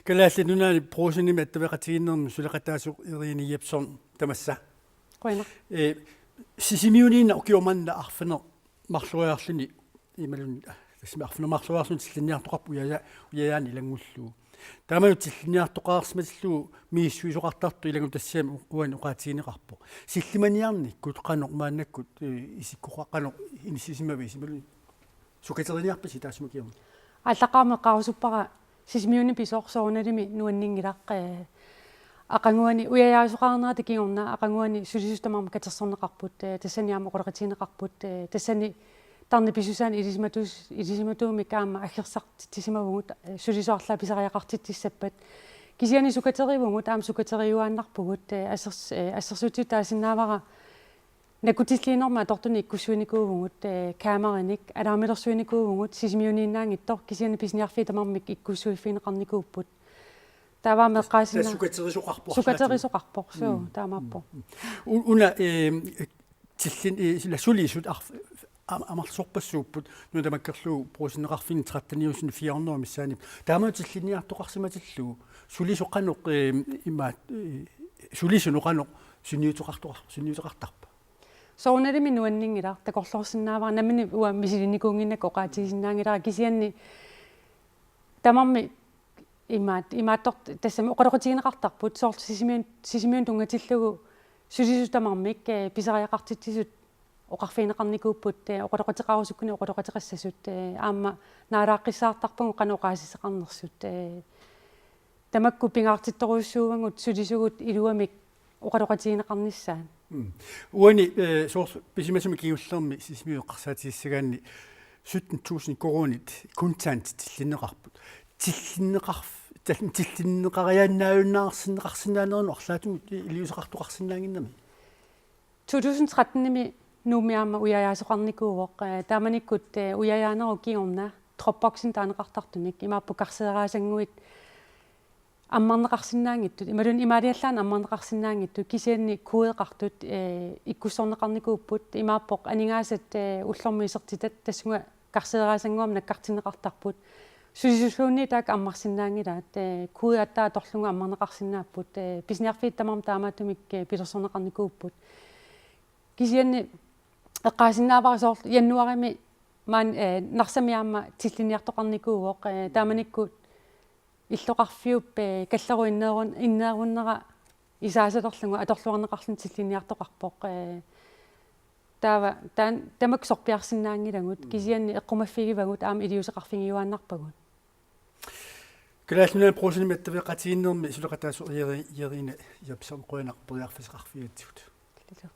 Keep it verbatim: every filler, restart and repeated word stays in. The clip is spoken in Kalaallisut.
Kalaallit Nunaanni Brugsenimi attaveqatigiinnermi suleqataasoq Irina Jepsen, tamassa. Qujanaq. Ee, Sisimiuniinna ukioq manna arfineq-marloriarluni imaluunniit, ah, tassami arfineq-marloriarluni tillinniartoqarpoq ujaja-, ujajaani ilanngullugu. Taamaalillutit tillinniartoqarsimatillugu misissuisoqartartut ilanngutassiami uani oqaatigineqarpoq. Sillimaniarnikkut qanoq maannakkut, ee, isikkoqarpoq, qanoq inissisimavit imaluunniit sukateriniarpisi taassuma kingorna? Aallaqqaammut eqqaarusuppara Sisimiuni pisoq soorunalimi nuanninngilaq, ee, aqaguani ujajaasoqarnerata kingorna aqaguani sulisut tamarmik katersorneqarput, ee, tassani aamma oqaloqatigineqarput, ee, tassani tarnip pisusaanik ilisimatus-, ilisimatuumik aamma aggersartitsisimavugut, ee, sulisut arlaat pisariaqartitsissappat. Kisianni sukaterivugut, aamma sukateriuaannarpugut, ee, assers-, ee, assersuutitut taasinnaavara nakkutilliinermut atortunik ikkussuinikuuvugut, ee, kaameranik, alarmilersuinikuuvugut, Sisimiuniinnaanngitsoq, kisianni pisiniarfiit tamarmik ikkussuiffigineqarnikuupput. Taava aamma eqqaasinna-, sukaterisoqarpoq. Sukaterisoqarpoq, suu, mm, taamaappoq. Mm, mm. U-, una, ee, tillin-, ee, sila sulisut arf-, am-, amerlasorpassuupput, nuna tamakkerlugu Brugsenneqarfinni tretteniusuni fire hundrede missaani. Taama tillinniartoqarsimatillugu sulisut qanoq, ee, imaat, ee, sulisunut qanoq sunniuteqartoqar-, sunniuteqartarpa? Soorunalimi nuanninngilaq, takorloorsinnaavara, nammineq uanga misilinnikuunnginnakku oqaatigisinnaanngilara, kisianni tamarmik imaat, imaattoq tassami oqaloqatigineqartarput, soorlu Sisimiun-, Sisimiunut tunngatillugu sulisut tamarmik, ee, pisariaqartitsisut oqarfigineqarnikuupput, ee, oqaloqateqarusukkunik oqaloqateqassasut, ee, aamma naalaaqqissaartarpagut qanoq oqaasissaqarnersut, ee, tamakku pingaartittorujussuuvagut sulisugut iluamik oqaloqatigineqarnissaat. Mm. Uani, ee, soorlu pisimasumi kingullermi Sisimiut eqqarsaatigissagaanni sytten tusind koruunit kontantit tillinneqarput. Tillinneqarf-, tal-, tillinneqariaannaajunnaarsinneqarsinnaanerannut arlaatigut iliuuseqartoqarsinnaannginnami? To tusind tretten-imi Nuummi aamma ujajaasoqarnikuuvoq, ee, taamanikkut, ee, ujajaanerup kingorna Dropboximi taaneqartartunik, imaappoq karseeraasannguit ammarneqarsinnaanngitsut, imaluunniit imaaliallaannaq ammarneqarsinnaanngitsut, kisianni kodeqartut, ee, ikkussorneqarnikuupput, imaappoq aningaasat, ee, ullormut isertitat tassunga karseeraasannguamik nakkartinneqartarput. Sulisulluunniit taakku ammarsinnaanngilaat, ee, kode aatsaat atorlugu ammarneqarsinnaapput, ee, pisiniarfiit tamarmik taamaattumik, ee, pilersorneqarnikuupput. Kisianni eqqaasinnaavara soorlu januaarimi maani, ee, Narsami aamma tillinniartoqarnikuuvoq, ee, taamanikkut illoqarfiup, ee, kallerup inneerun-, inneerunnera isaasalerlugu atorluarneqarluni tillinniartoqarpoq, ee, taava taan-, tamakku sorpiarsinnaanngilagut, mm, kisianni eqqumaffigivagut aamma iliuuseqarfigiuaannarpagut. Kalaallit Nunaanni Brugsenimi attaveqatigiinnermi suleqataasoq Jeri-, Jerine Jepsen, qujanaq periarfissaqarfigigatsigut. Illillu.